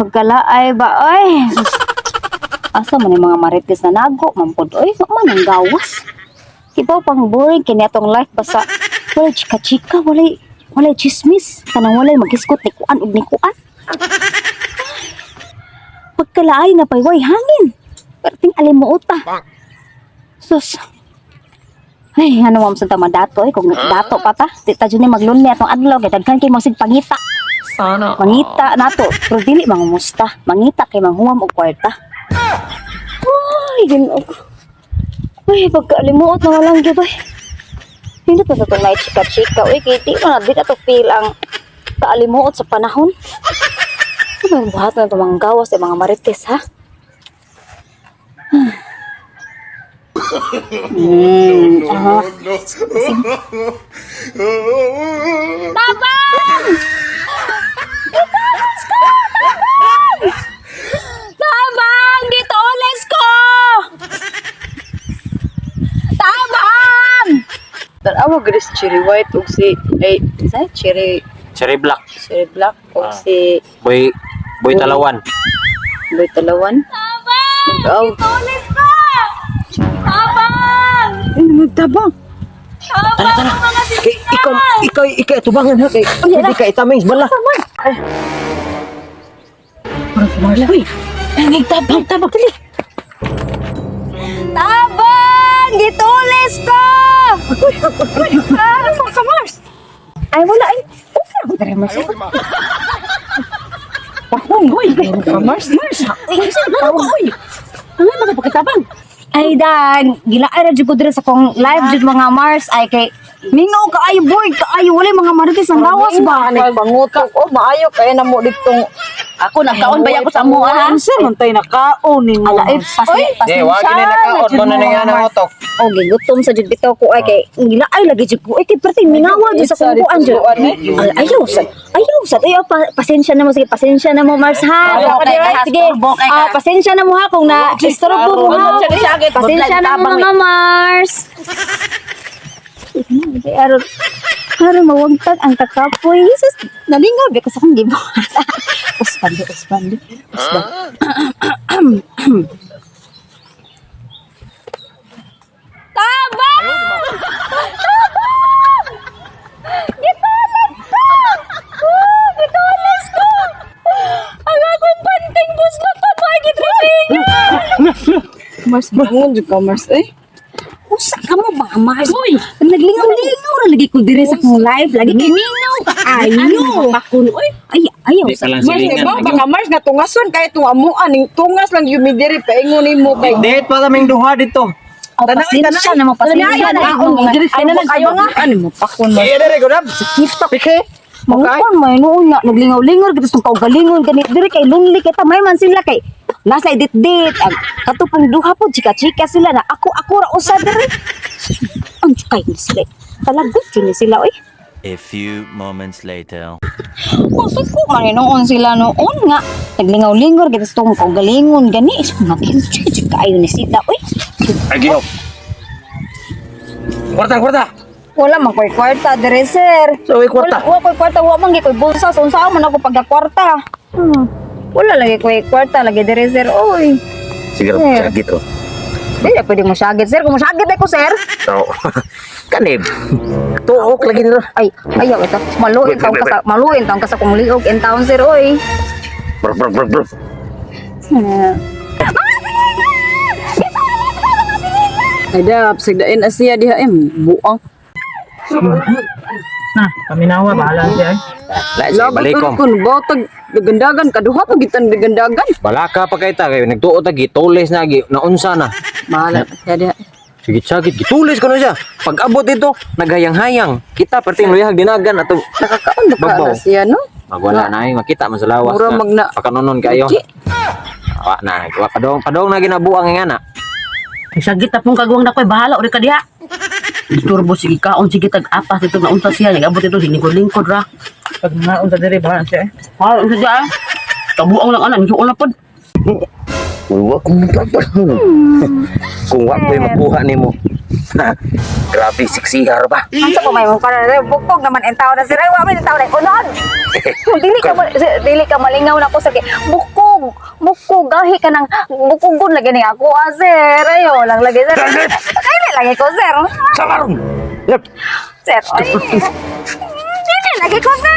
Pagkalaay ba, ay. Asa man yung mga marites na nago, mampod, oy, wa man ang gawas. Ibaw pang boring kini atong life basta walay chika-chika, walay chismis, kanang walay magisgot ni kuan ug ni kuan. Pagkalaay na pay way hangin. Perting alimuota. Sus. Ay, ano mo sa tama dato eh, kung dato pa ta, di ta jud ni maglunli atong adlaw kay daghan kay mo sig pangita. Sana. Mangita nato, pero dili mangumusta. Mangita kay manghuwam og kwarta. Ay, Ginoo ko. Uy, pagkaalimuot na walang gyud oy. Hindi pa sa itong night chika-chika. Uy, kay di mo na, di na to feel ang kaalimuot sa panahon. Ano ang buhat na itong mga gawas sa mga marites, ha? Ah. Tabang! Italas ko! Tabang! Tabang! Gitulis ko! Tabang! Tanawa gud si Cherry White ug si ay sa Cherry Cherry Black. Cherry Black ug si Boy Boy Talawan. Boy Talawan. Tabang! Nag-aw. Gitulis ko! Tabang! Ay, magtabang. Tabang ang mga Kay ikaw ikaw ikaw tubangan ha kay hindi ka itaming bala. Uy, ay nagtabang tabang dali. Tabang! Gitulis ko! Ano mo ka, Mars? Ay, wala. Ay, okay ako dere, Mars. Uy, uy, ka Mars, Mars. Ay, ano ka, uy? Ano ba pagkatabang? Ay, dan, gilaan na jud ko dere sa kong live jud mga Mars. Ay, kay, mingaw ka ayo, boy, kaayo, wala mga marites ang gawas ba? Nagpangutok. Oh, maayo kay na mo ditong Ako nagkaon ba ako sa amo ha? Unsa man tay nakaon nimo? Ala, ay, Di, wag pasensya ni nakaon jud mo na mo, nga mga ng Mars. utok. Oh, gigutom sa jud bitaw ko ay kay gilaay lagi jud ko ay kay perting mingawa jud sa kong kuan jud. Ay, ayaw sad. Ayaw sad. Ay, oh, pasensya na mo, sige, pasensya na mo, Mars, ha. Ayaw, Okay, kay ka, sige. istorbo kay ka. Ah, pasensya na mo ha kung na istorbo mo ha. Pasensya na mo, mga Mars. Ay, aron aron mawagtag ang kakapoy. Jesus, nalingaw ba ko sa akong gibuhat. Usbando, usbando, usbando. Tabang! Tabang! Gitulis ko! Oh, gitulis ko! Ang akong panting buslot pa ba gitritingan? Mars, bangon jud ka, Mars eh. Usa ka mo ba, Mars? Uy! Naglingaw-lingaw ra lagi ko dire sa akong live. Lagi kay mingaw ka ayo. Pakun oy. Ay, ayaw. Di pa lang Mars, silingan. ba baka Mars nga tungason kay itong amuan ning tungas lang yumi diri paingon nimo kay Date pa kaming duha dito. Oh, pasensya na mo, pasensya na mo. Ay na kayo nga ano mo pakon Kaya dere ko dab. Pike. Mangupon may noon nga naglingaw-lingaw kita sa kaugalingon gani dire kay lonely kay tamay man sila kay nasa edit-dit ang katupong duha po chika-chika sila na ako ako ra usa dire. Ang kay ni sila. Talagot jud ni sila oy. A few moments later. Kusog ko man noon sila noon nga naglingaw-lingaw kita sa tong kaugalingon gani mga jud kaayo ni sila oy. Agyo. Kwarta, kwarta. Wala man koy kwarta dire, sir. So, may kwarta. Wala, wala koy kwarta, wa man gyud koy bulsa. So, unsa man ako pagkakwarta? Wala lagi koy kwarta lagi dire, sir. Oy. Sige, Sir. sakit oh. Di na pwede mo syagit, sir. Kung mosyagit ko, sir. So, kanib. Tuok lagi nila. Ay, ayaw ito. Maluin taong ka sa, maluin taong ka sa kumuliog in town, sir. Oy. Brr, brr, brr, brr. Ay dap sigdain asiya diha em buang. Na, paminawa, bahala siya eh. Lai, sige, balikom. Kun botag dagandagan kaduha pa gitan dagandagan. Balaka pa kay ta kayo nagtuo ta gitulis na gi naunsa na. Bahala pa siya diha. Sige sagit gitulis ko na siya. Pag abot dito nagayang-hayang. Kita perting luyag dinagan ato. Nakakaon ba ka Babaw. na siya no? Magwala na ay makita man sa lawas Mura na. magna- Pakanunon kayo. Uchi. Wa na, wa padong padong na ginabuang nga na. Sagit na pong kagwang na koy, bahala uri ka diha. Turbo sige kaon sige tag apas dito na unsa siya nag-abot dito lingkod-lingkod ra. Pag nga unsa diri, bahala siya eh. Bahala unsa siya. Eh. Kabuang lang ana, nisuon na pod. Wa kung Kung wa ko'y makuha nimo. Grabe siksihar ba? Unsa pa may mo para bukog naman in town na sir. Ay, wa man in town na unod. Dili ka dili ka malingaw na ko sir kay bukog Bukog, bukog gahi ka ng bukogon lagi ni ako ah, sir. Ayo lang lagi sir. Dili lagi ko sir. Samaron. Yep. Sir, ay. Dili lagi ko sir.